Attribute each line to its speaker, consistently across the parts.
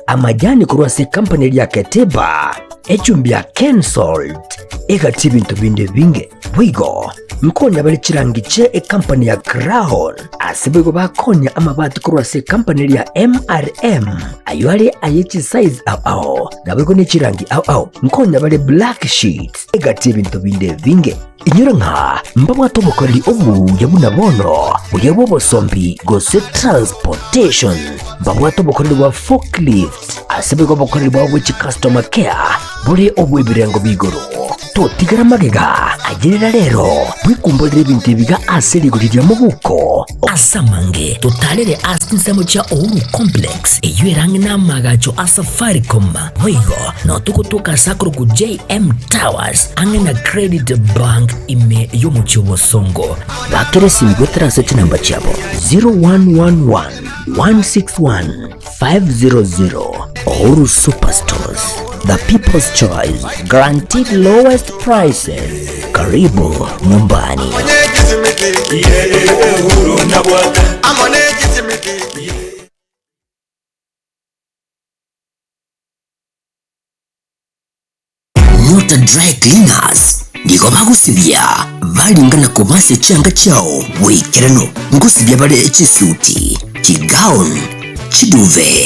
Speaker 1: Amajani korwa ase ekampani eria ya Keteba, echumbi ya Kensalt, egati ebinto binde ebinge. Boigo nkonya bare chirangi chie ekampani ya Crown, ase boigo bakonya amabati korwa ase ekampani eria ya MRM, ayio are aye chisize ao ao, naboigo ne chirangi ao ao. Nkonya bare black sheets, egati ebinto binde ebinge. Inyora ng'a mbabwate obokoreri obuya buna bono, boria bw'obosombi gose transportation. Mbabwate obokoreri bwa forklift, ase boigo obokoreri bwabo bwe chicustomer care bore obw'ebirengo b'igoro. Totigera magega, ayerera rero, bwekumborere ebinto ebiga ase rigori ria mobuko. Ase amange, totarere ase chinsemo chia Uhuru Complex, eyio ere ang'e n'amaagacho a Safaricom. Boigo nao togotoka ase akorokwa JM Towers, ang'e na Credit Bank ime y'omochie o Bosongo. Bakera esimi goetera ase chinamba chiabo 0111 161 500. Uhuru Superstores, the people's choice, guaranteed lowest prices. Karibu nyumbani. Nyota Dry Cleaners nigo bagosibia baringa na koba ase chianga chiao boikeranu. Ngosibia bare chisuti, chigown, chiduve.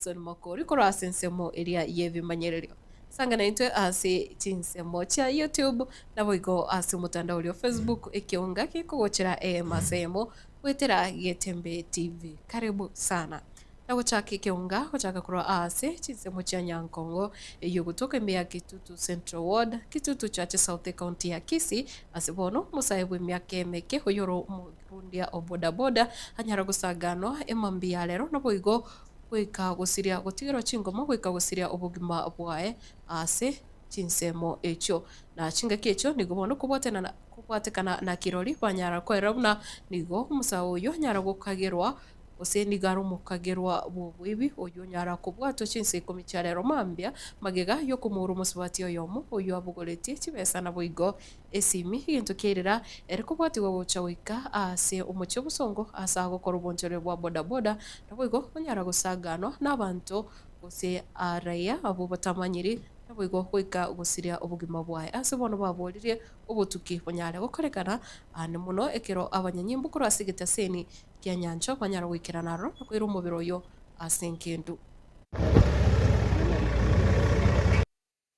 Speaker 2: Wilson Makori korwa ase ensemo eria y'ebimanyererio. Sanga naintwe ase chinsemo chia YouTube naboigo ase omotandao oria o Facebook ekeonga gekogochera eyemo ase eyemo goetera Getembe TV. Karibu sana. Na gochaka ekeonga gochaka korwa ase chinsemo chia Nyankongo eyio gotoka ime ya Kitutu Central Ward, Kitutu Church South Ecounty ya Kisii ase bono omosae bw'emiaka emeke oyore omorundia o bodaboda anyara gosaganwa emambia ya rero naboigo goika gosiria gotigerwa chingoma goika gosiria obogima bwaye ase chinsemo echio. Na chingaki echio nigo bono kobwatenana kobwatekana na kirori banyara koerera buna nigo omosae oyio anyara gokagerwa gose nigo are omokagerwa bw'oboibi oyio onyara kobwatwa chinsa ikomi chia rero mambia magega y'okomoura omosubati oyomo oyio abogoretie chibesa naboigo esimi, egento kiairera ere kobwatigwa gocha goika aase omochie obosongo aase agokora obonchoreri bwa bodaboda, naboigo onyara gosaganwa nabanto gose araia abwo batamanyiri, naboigo goika gosiria obogima bwaye. Ase bono baboririe obotuki bonyare gokorekana aane mono ekero abanyanyimbo korwa ase egetaseni kia nyancha banyara goikerana aroro na koira omobere oyio ase engendu.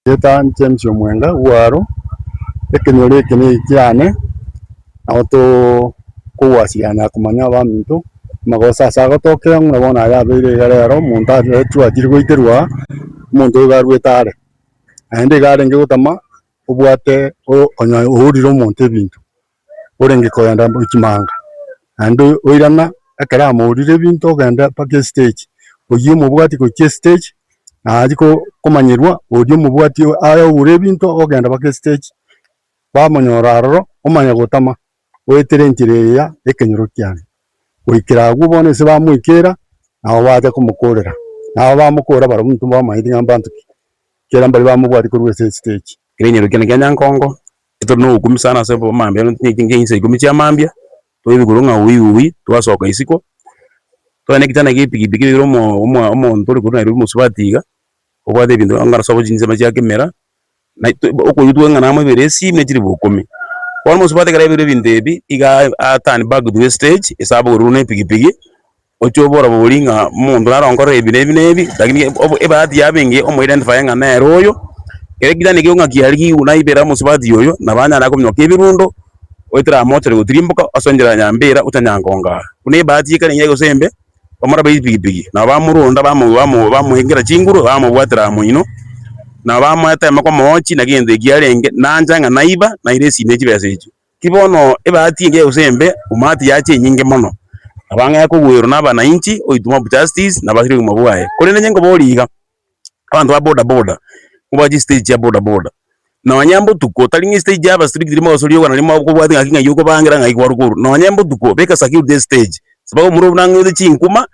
Speaker 3: Erieta James Omwenga Ogwaro, ekenyoro eke ne ekiane, nabo tokogwasiriana na komanya abaminto, amagoso ase agotokera ng'a bono aya abeire iga rero, omonto aretwe achire goiterwa aa, omonto oyo iga arwete are. Naende iga arenge gotama obwate onye ourire omonto ebinto, orenge kogenda chimanga, naende oirana. Ekero amorire ebinto ogenda mpaka estage, oywo omobwati gochia estage, naachia komanyerwa oria omobwati aye ebinto ogenda mpaka estage, bamonyora aroro, omanya gotama, oetere enchera eye ya ekenyoro kiane. Goikera abwo bono ase bamoikera, nabo bacha komokorera, nabo bamokora barabwo intwe mbamanyeti ng'a mbanto ki, kera mbari bamobwati korwa ase estage.
Speaker 4: Ekenyoro kiane kia Nyankongo, etore na ogokumia sana ase mambia chinsa ikomi chia mambia, twaebigurwa ng'a ui ui, twasoka isiko, twagenda ekitanda kia epikipiki bire omonto ore korwa Nairobi omosubati iga, obwate ebinto ang'ana ase chinsemo chia kemera, okoywa ng'a namoibere esimu na chilifu ikomi. Bono omosubati ekero aibire ebinto ebi, iga aturn back to estage, ase abogorirwe na epikipiki, oche obora bori ng'a omonto naro nkorora ebi na ebi na ebi, lakini ebahati yabo engiya omoidentify ng'a nere oyo, ekero ekitanda ekio ng'a kiarigigwe naibera omosubati oyo, nabo anyare akominyoka ebirundo, oetera amochore gotirimboka ase enchera ya Nyambera gocha Nyankongo aa. Buna ebahati ekare engiya gose embe, bamura ba epikipiki, nabo bamoronda bamoengera chinguru, bamobwatera moino, nabo bamoetema komoochi naki egento ekio arenge, nancha ng'a naiba, naira esimi ya chibesa echio. Ki bono ebahati engiya gose embe, omahati yacha enyinge mono, nabo ang'e kogwerwa na abananchi, oitwa mob justice, nabo asire obogima bwaye. Korende inche nkoboria iga, abanto ba boda boda, mobwate chistage chia boda boda, nonye mbotuko tari ng'a estage ya abastrict rimo gose rioka nario mokobwati ng'aki ng'ai okobangera ng'ai kwarwa korwa, nonye mbotuko beka security estage, sababu omorwoti buna ang'ete chinkuma,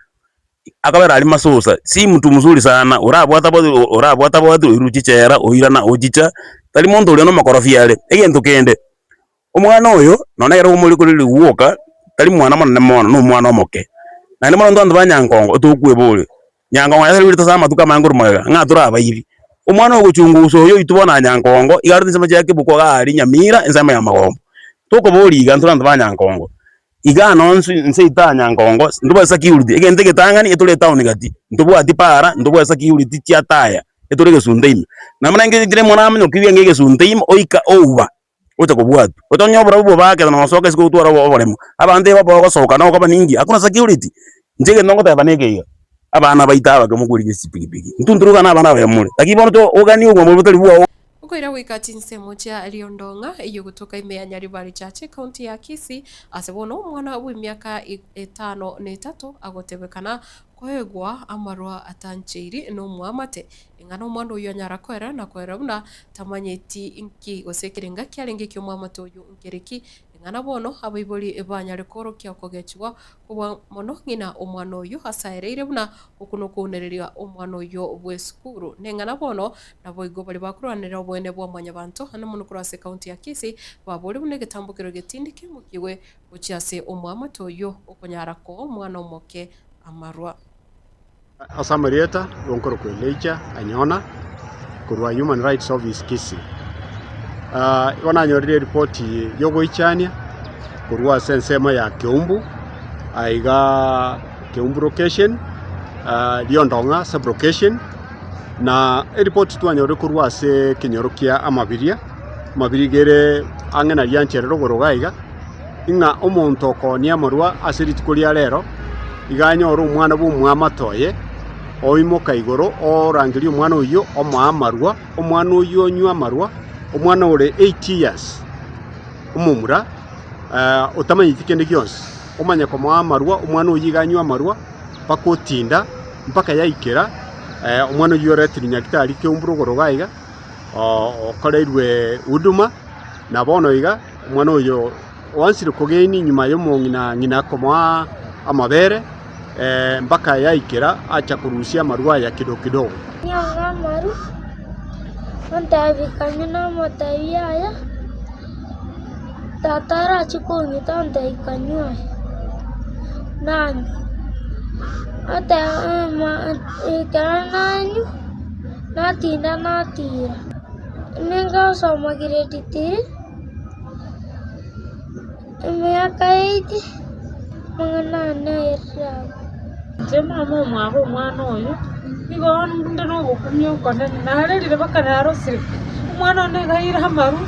Speaker 4: akabera aria masosa, si mtu mzuri sana, orabwate abwate orabwate abwate oirwe chichela oirana ochicha, tari monto oria na omokorofi are. Egento kende, omwana oyo nonye ekero omoria korwa rigwoka, tari mwana monene mono, na omwana omoke. Naende mono intwe abanto ba Nyankongo, tokweboria, Nyankongo yasarigwe ase amatuko amange korwa magega, ng'a tore abaibi. Omwana ogochungusa oyo oitwe bono Nyankongo, iga arorete ensemo chia Kebuko iga aria Nyamira, ensemo ya Magombo. Tokoboria iga intwe abanto ba Nyankongo, iga nonsi nse ito aa Nyankongo, ntobwate security, egento egetang'ani etore etown gati, ntobwati para, ntobwate security chia taya, etore egesunte ime. Nabo naende ekero omwana aminyokirie ang'e egesunte ime, oika ouba. Gocha kobwatwa, otonye oborabu bobake na osoke isiko gotwara oboremo, abanto igo bogosoka na okoba ninki, hakuna security. Inche egento ngoteba neke iga, abana baito abake mokorigia chipikipiki, intwe ntoruga na abana abaye more, lakini bono to oganie obogima boria botari bwao.
Speaker 2: Okoira goika chinsemo chia Riondong'a eyio gotoka ime ya Nyaribari Church ekaunti ya Kisii ase bono omwana bw'emiaka etano na etato agotebekana koegwa amarwa atancheiri nomwamate. Ing'ana omwana oyio anyara koera na koera buna tamanyeti inki gose ekerenga kiarenge eki'omwamate oyio nkere ki. Ing'ana bono abaibori banyare koorokia okogechigwa kobua mono ng'ina omwana oyio asaereire buna okwo nokounereria omwana oyio bw'esukuru. Neng'ana bono naboigo baria bakorwanerera oboene bwa mwanyabanto ande mono korwa ase ekaunti ya Kisii baboria buna egetambokero getindi keimokigwe gochia ase omwamate oyio okonyara koa omwana omoke amarwa.
Speaker 5: Ase amarieta y'onkorokwa Elijah Anyona korwa Human Rights Office Kisii. Igo nanyorire eripoti y'ogoichania korwa ase ensemo ya Keumbu aiga Keumbu location, Riondong'a sub location, na eripoti twanyorire korwa ase ekenyoro kia Amabiria, Amabiria iga ere ang'e na Rianchere rogoro iga iga. Ng'a omonto okoonia amarwa ase rituko ria rero, iga anyore omwana bw'omoamate oye, oimoka igoro orangerie omwana oyio omoe amarwa, omwana oyio onywe amarwa, omwana ore 8 years, omomura, otamanyeti kende gionsi, omanye komoa amarwa, omwana oyio iga anywe amarwa mpaka otinda, mpaka yaikera, omwana oyio oretirwe nyagetari keumbu rogoro iga iga, okoreirwe huduma, na bono iga. Omwana oyo oansire kogenia nyuma y'omong'ina ng'ina komoa amabere, mpaka yaikera acha korusia amarwa aya kidogo kidogo.
Speaker 6: Nyang'a amaru, ontebi kanywe namotebi yaya, tata arache kong'ita ontebi kanywe aya, nanywa. Oteba ekero nanywa, natinda natira. Ningosoma grade three, emiaka eight, amang'ana ane aerire abwo.
Speaker 7: Inche mama omwabo omwana oyo, nigo inde na ogokumia okonene, narerire mpaka narosire, omwana one iga aire amaru,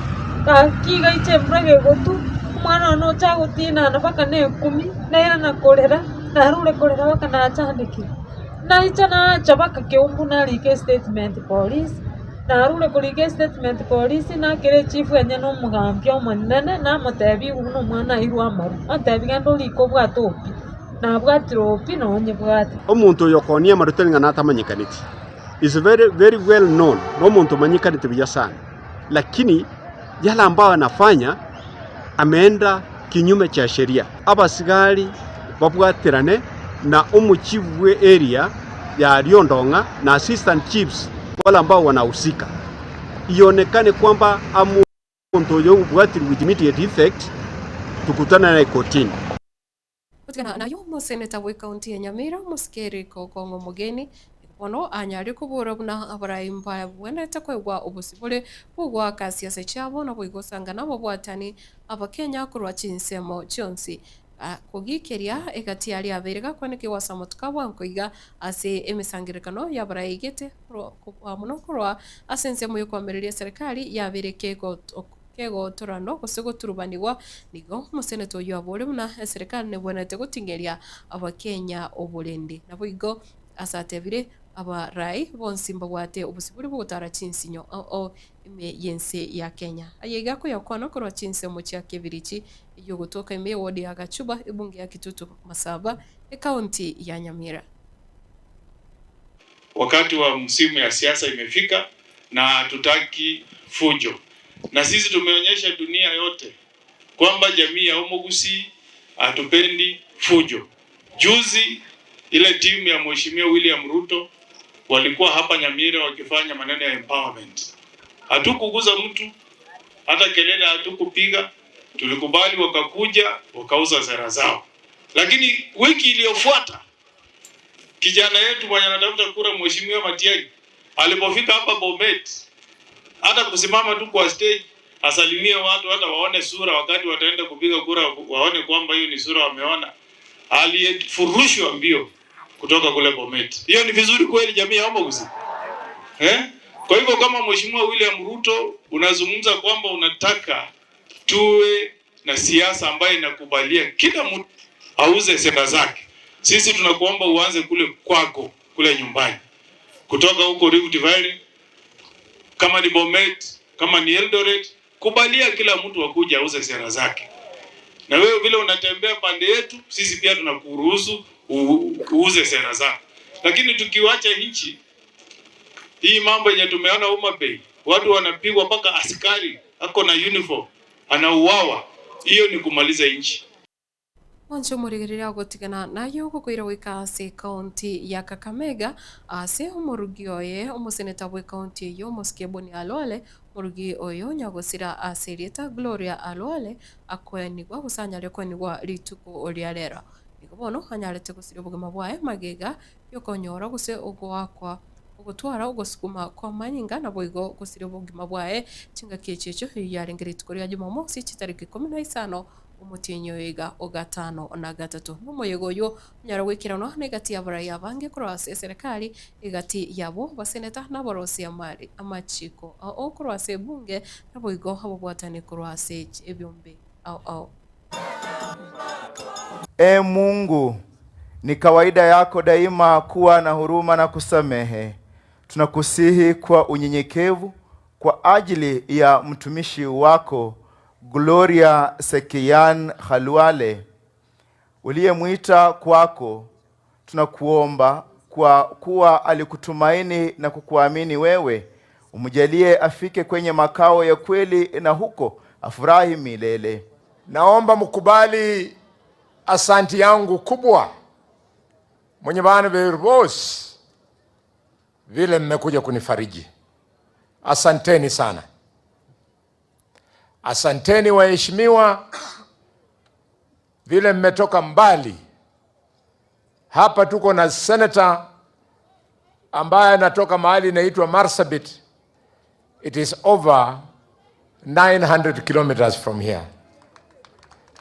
Speaker 7: gaki iga aiche embura gegotwa, omwana one ocha agotinana mpaka na ekumi, nairana korera, narure korera mpaka nachandekire. Naicha nacha mpaka keumbu narika estatement polisi. Narure korika estatement polisi, nakere echifu enyene omogambi omonene, namotebi igwe buna omwana airwe amaru, ontebia genda orike obwate opi. Nabwatire opi na onyebwate.
Speaker 5: Omonto oyo okoonia amarutani ng'a natamanyekaneti is very, very well known, na omonto omanyekanete buya sana, lakini yale ambayo anafanya ameenda kinyume cha sheria. Abasigari babwaterane na omochief bwe area ya Riondong'a na assistant chiefs wale ambao wanahusika, ionekane kwamba omonto oyo obwatirwe with immediate effect, tukutane naye kotini.
Speaker 2: Gotigana nayo omoseneta bwe county ya Nyamira omosike Eric Okong'o Omogeni nigo bono anyare kobora buna abarai mbabwenerete koegwa obosibore bw'ogoaka siasa chiabo naboigo gosanga nababwatani abakenya korwa chinsemo chionsi kogikeria egati aria abeire gakwanekigwa ase amatuko a bwango iga ase emesangererekano y'abarai gete kobua mono korwa ase ensemo y'okoamereria eserekari yabeire kegotorano gose goturubanigwa, nigo omoseneta oyio abore buna eserekari nebwenerete goting'eria abakenya oborendi. Naboigo ase atebire, abarai bonsi mbabwate obosibore bw'ogotara chinsinyo ao ao ime y'ense ya Kenya. Aye iga koyakwana korwa chinsemo chia Kebirichi eyio ogotoka ime y'ewodi ya Gachuba, ebunge ya Kitutu Masaba, ecounty ya Nyamira.
Speaker 8: Wakati wa msimu ya siasa imefika na hatutaki fujo, na sisi tumeonyesha dunia yote kwamba jamii ya Omogusii hatupendi fujo. Juzi ile timu ya Mheshimiwa William Ruto walikuwa hapa Nyamira wakifanya maneno ya empowerment. Hatukuguza mtu, hata kelele hatukupiga, tulikubali wakakuja wakauza sera zao. Lakini wiki iliyofuata kijana yetu mwenye anatafuta kura Mheshimiwa Matiang'i alipofika hapa Bomet, hata kusimama tu kwa stage asalimie watu, hata waone sura wakati wataenda kupiga kura, waone kwamba hiyo ni sura wameona, aliyefurushwa mbio kutoka kule Bomet. Hiyo ni vizuri kweli, jamii ya Omogusii? Eh? Kwa hivyo kama Mheshimiwa William Ruto unazungumza kwamba unataka tuwe na siasa ambayo inakubalia kila mtu auze sera zake, sisi tunakuomba uanze kule kwako, kule nyumbani, kutoka huko Rift Valley, kama ni Bomet, kama ni Eldoret, kubalia kila mtu akuja auze sera zake. Na wewe vile unatembea pande yetu, sisi pia tunakuruhusu uuze sera zako. Lakini tukiwacha nchi hii, mambo yenye tumeona Homa Bay, watu wanapigwa mpaka askari ako na uniform anauawa, hiyo ni kumaliza nchi.
Speaker 2: Mwancho omorigereria ogotigana nayo ogokoira goika ase ekaunti ya Kakamega ase omorugi oye omoseneta bwe ekaunti eyio omosike Boni Alwale omorugi oyo nyagosira ase erieta Gloria Alwale akoenigwa gose anyare koenigwa rituko ria rero. Nigo bono anyarete gosiria obogima bwaye magega yokonyora gose ogoakwa ogotwara ogosukuma kwa amanyinga naboigo gosiria obogima bwaye chingaki echi echio yarenge rituko ria Jumamosi chitariki ikomi na isano omotienyi oyo iga ogatano na gatato. Nomoyega oyo onyara goikeranwa na egati y'abarai abange korwa ase eserekari egati yabo baseneta na abarosia amachiko ao korwa ase ebunge naboigo ababwatani korwa ase ebiombe ao ao.
Speaker 9: E Mungu, ni kawaida yako daima kuwa na huruma na kusamehe. Tunakusihi kwa unyenyekevu kwa ajili ya mtumishi wako Gloria Sekian Khalwale uliyemwita kwako. Tunakuomba kwa kuwa alikutumaini na kukuamini wewe, umjalie afike kwenye makao ya kweli na huko afurahi milele.
Speaker 10: Naomba mkubali asanti yangu kubwa mwenye bana beru bosi vile mmekuja kunifariji. Asanteni sana, asanteni waheshimiwa, vile mmetoka mbali. Hapa tuko na senator ambaye anatoka mahali inaitwa Marsabit. It is over 900 kilometers from here.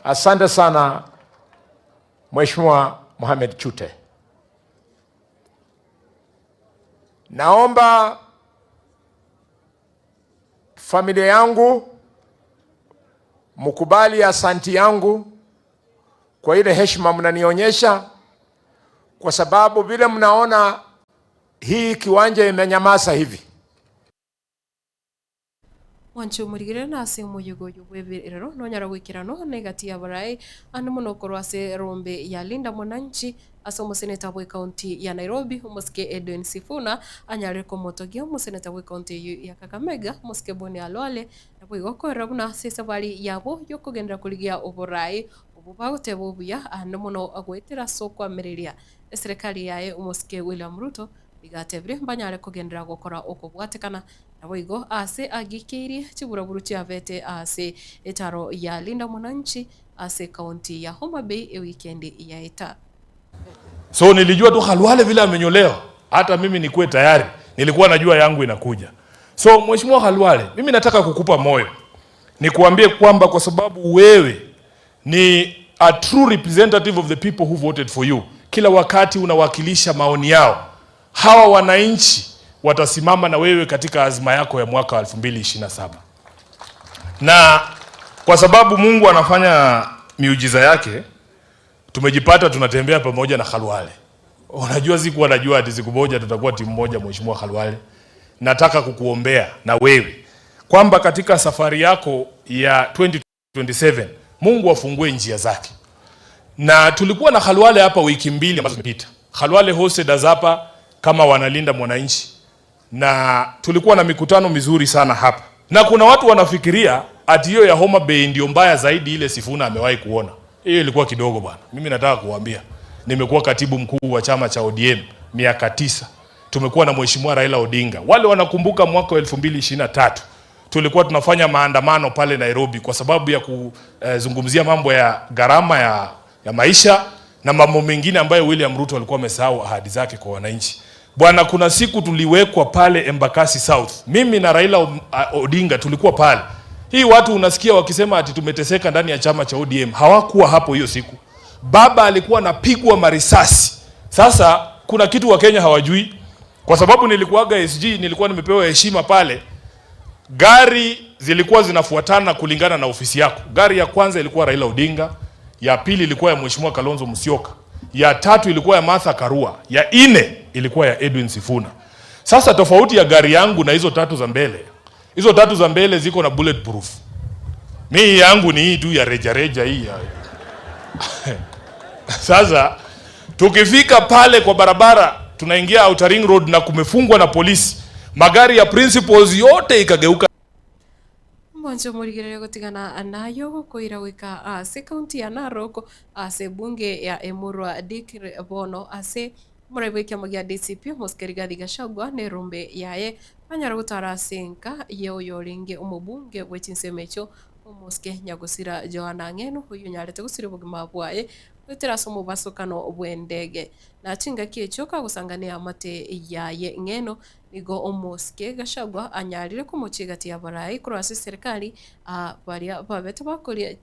Speaker 10: Asante sana Mheshimiwa Mohamed Chute. Naomba familia yangu mkubali asanti yangu kwa ile heshima mnanionyesha, kwa sababu vile mnaona hii kiwanja imenyamaza hivi.
Speaker 2: Mwancho omorigere na ase omoyego oyo bw'ebirero nonyara goikerano na egati ya barai ande mono okorwa ase rombe ya Linda Mwananchi ase omoseneta bwa ekaunti ya Nairobi omosike Edwin Sifuna anyare komotogia omoseneta bwa ekaunti eyio ya Kakamega omosike Boni Khalwale naboigo okorera buna ase esabari yabo yokogenderera korigia oborai obo bagoteba obuya ande mono agoetera ase okoamereria eserekari yaye omosike William Ruto igatebire mbanyare kogenderera gokora okobwatekana naboigo ase agikeirie chiburaburu chiabete ase etaro ya Linda Mwananchi ase kaunti ya Homa Bay ewikendi yaeta.
Speaker 11: So nilijua tu Khalwale vile amenyolewa, hata mimi nikuwe tayari, nilikuwa najua yangu inakuja. So Mheshimiwa Khalwale, mimi nataka kukupa moyo, nikuambie kwamba kwa sababu wewe ni a true representative of the people who voted for you, kila wakati unawakilisha maoni yao, hawa wananchi watasimama na wewe katika azma yako ya mwaka wa 2027. Na kwa sababu Mungu anafanya miujiza yake, tumejipata tunatembea pamoja na Khalwale. Unajua, sikuwa najua ati siku moja tutakuwa timu moja, Mheshimiwa Khalwale. Nataka kukuombea na wewe kwamba katika safari yako ya 2027 Mungu afungue njia zake. Na tulikuwa na Khalwale hapa wiki mbili ambazo zimepita. Khalwale hosted us hapa kama wanalinda mwananchi, na tulikuwa na mikutano mizuri sana hapa, na kuna watu wanafikiria ati hiyo ya Homa Bay ndio mbaya zaidi ile Sifuna amewahi kuona. Hiyo ilikuwa kidogo bwana. Mimi nataka kuwaambia, nimekuwa katibu mkuu wa chama cha ODM miaka 9. Tumekuwa na Mheshimiwa Raila Odinga. Wale wanakumbuka mwaka wa 2023 tulikuwa tunafanya maandamano pale Nairobi kwa sababu ya kuzungumzia mambo ya gharama ya maisha na mambo mengine ambayo William Ruto alikuwa amesahau ahadi zake kwa wananchi. Bwana, kuna siku tuliwekwa pale Embakasi South, mimi na Raila Odinga tulikuwa pale. Hii watu unasikia wakisema ati tumeteseka ndani ya chama cha ODM, hawakuwa hapo hiyo siku. Baba alikuwa anapigwa marisasi. Sasa kuna kitu Wakenya hawajui, kwa sababu nilikuwaga SG, nilikuwa nimepewa heshima pale. Gari zilikuwa zinafuatana kulingana na ofisi yako. Gari ya kwanza ilikuwa Raila Odinga, ya pili ilikuwa ya Mheshimiwa Kalonzo Musyoka, ya tatu ilikuwa ya Martha Karua, ya nne ilikuwa ya Edwin Sifuna. Sasa tofauti ya gari yangu na hizo tatu za mbele, hizo tatu za mbele ziko na bulletproof. Mi yangu ni hii tu ya reja reja hii ya. Sasa tukifika pale kwa barabara tunaingia Outer Ring Road na kumefungwa na polisi, magari ya principals yote ikageuka.
Speaker 2: Mwancho morigerere gotigana nayo gokoira goika ase kaunti ya Narok ase bunge ya Emurua Dikirr bono ase omorai bwa ekiama gia DCP omosike Rigathi Gachagua na erombe yaye banyara gotara ase enka ye oyo orenge omobunge bwa echinsemo echio omosike Nyagosira Johana Ng'eno oyo onyarete gosiria obogima bwaye goetera ase omobasokano bwa endege na chingaki echio kagosangania amate yaye Ng'eno nigo omosike Gachagua anyarire komochia egati ya barai korwa ase serikali baria babete bakoria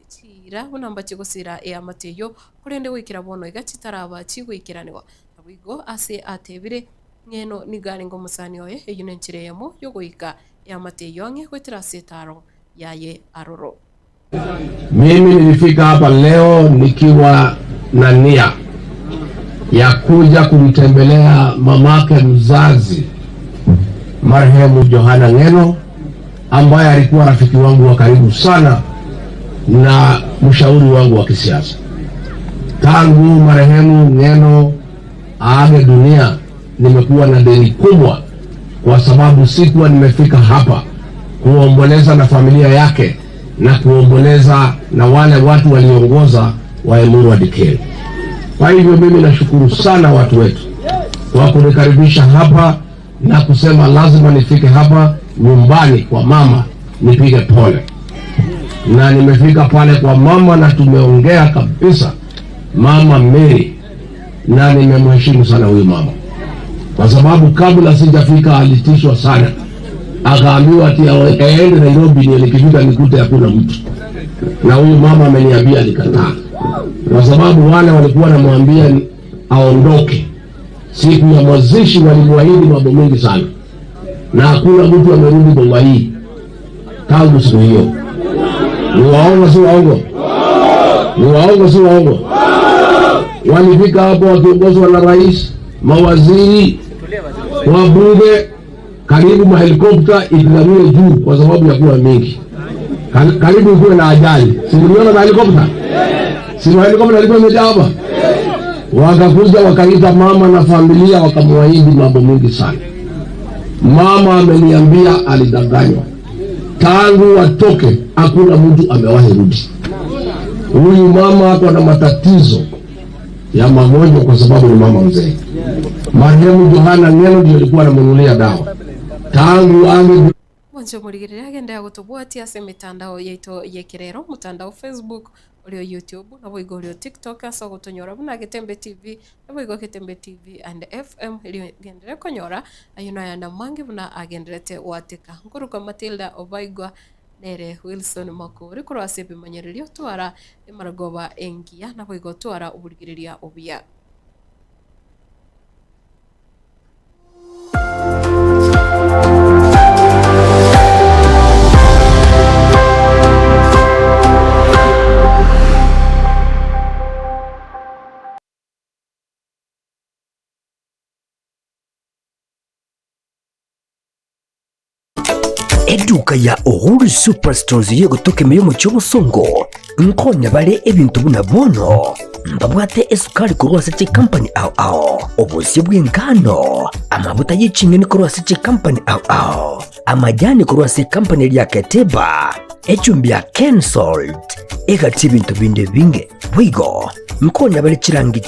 Speaker 2: chira buna mbachigosira eamate eyo korende goikera bono iga chitaraba chigoikeranigwa naboigo ase atebire Ng'eno nigo arenge omosani oye eywo na enchera eyemo yogoika eamate eyo ang'e goetera ase etaro yaye aroro.
Speaker 12: Mimi nilifika hapa leo nikiwa na nia ya kuja kumtembelea mamake mzazi marehemu Johana Ng'eno ambaye alikuwa rafiki wangu wa karibu sana na mshauri wangu wa kisiasa. Tangu marehemu Ng'eno aage dunia, nimekuwa na deni kubwa, kwa sababu sikuwa nimefika hapa kuomboleza na familia yake na kuomboleza na wale watu waliongoza wa Emurua Dikirr. Kwa hivyo mimi nashukuru sana watu wetu kwa kunikaribisha hapa na kusema lazima nifike hapa nyumbani kwa mama nipige pole, na nimefika pale kwa mama na tumeongea kabisa, Mama Mary, na nimemheshimu sana huyu mama, kwa sababu kabla sijafika alitishwa sana, akaambiwa ati aende Nairobi ndio nikifika nikute hakuna mtu, na huyu mama ameniambia nikataa, kwa sababu wale walikuwa wanamwambia aondoke. Siku ya mazishi walimwahidi mambo mengi sana, na hakuna mtu amerudi boma hii tangu siku hiyo. Ni waongo si waongo? Ni waongo si waongo? Walifika hapo wakiongozwa na rais, mawaziri, wabunge. Karibu mahelikopta ipiganiwe juu kwa sababu ya kuwa mingi. Karibu kuwe na ajali. Si mliona mahelikopta? Si mahelikopta ilikuwa imejaa hapa? Wakakuja wakaita mama na familia wakamwahidi mambo mingi sana. Mama ameniambia alidanganywa. Tangu watoke hakuna mtu amewahi rudi. Huyu mama ako na matatizo ya magonjwa kwa sababu ni mama mzee. Marehemu Johana Ng'eno ndiye alikuwa anamnunulia dawa. Tangu ange
Speaker 2: Mwancho murigerera agenda gutubwatia ase mitandao yaito yekerero, mutandao Facebook ulio YouTube na boigo ulio TikTok ase ogotonyora buna Getembe TV na boigo Getembe TV and FM ilio gendere konyora ayo nayanda mangi buna agenderete watika nkoruka Matilda Obaigwa nere Wilson Makori korwa ase ebimanyererio twara emaragoba engiya na boigo twara oburigereria obuya.
Speaker 1: Eduka ya Uhuru Superstores yegotoka emiyomo ky'obusongo nkonya bale ebintu buna bono mbabwate esukari korwa ase chikampani ao ao, obusio bw'engano, amabuta y'eching'eni korwa ase chikampani ao ao, amajani korwa ase ekampani ya Keteba, echumbi ya Kensalt, egati ebintu binde binge bwigo nkonya bale chirangi.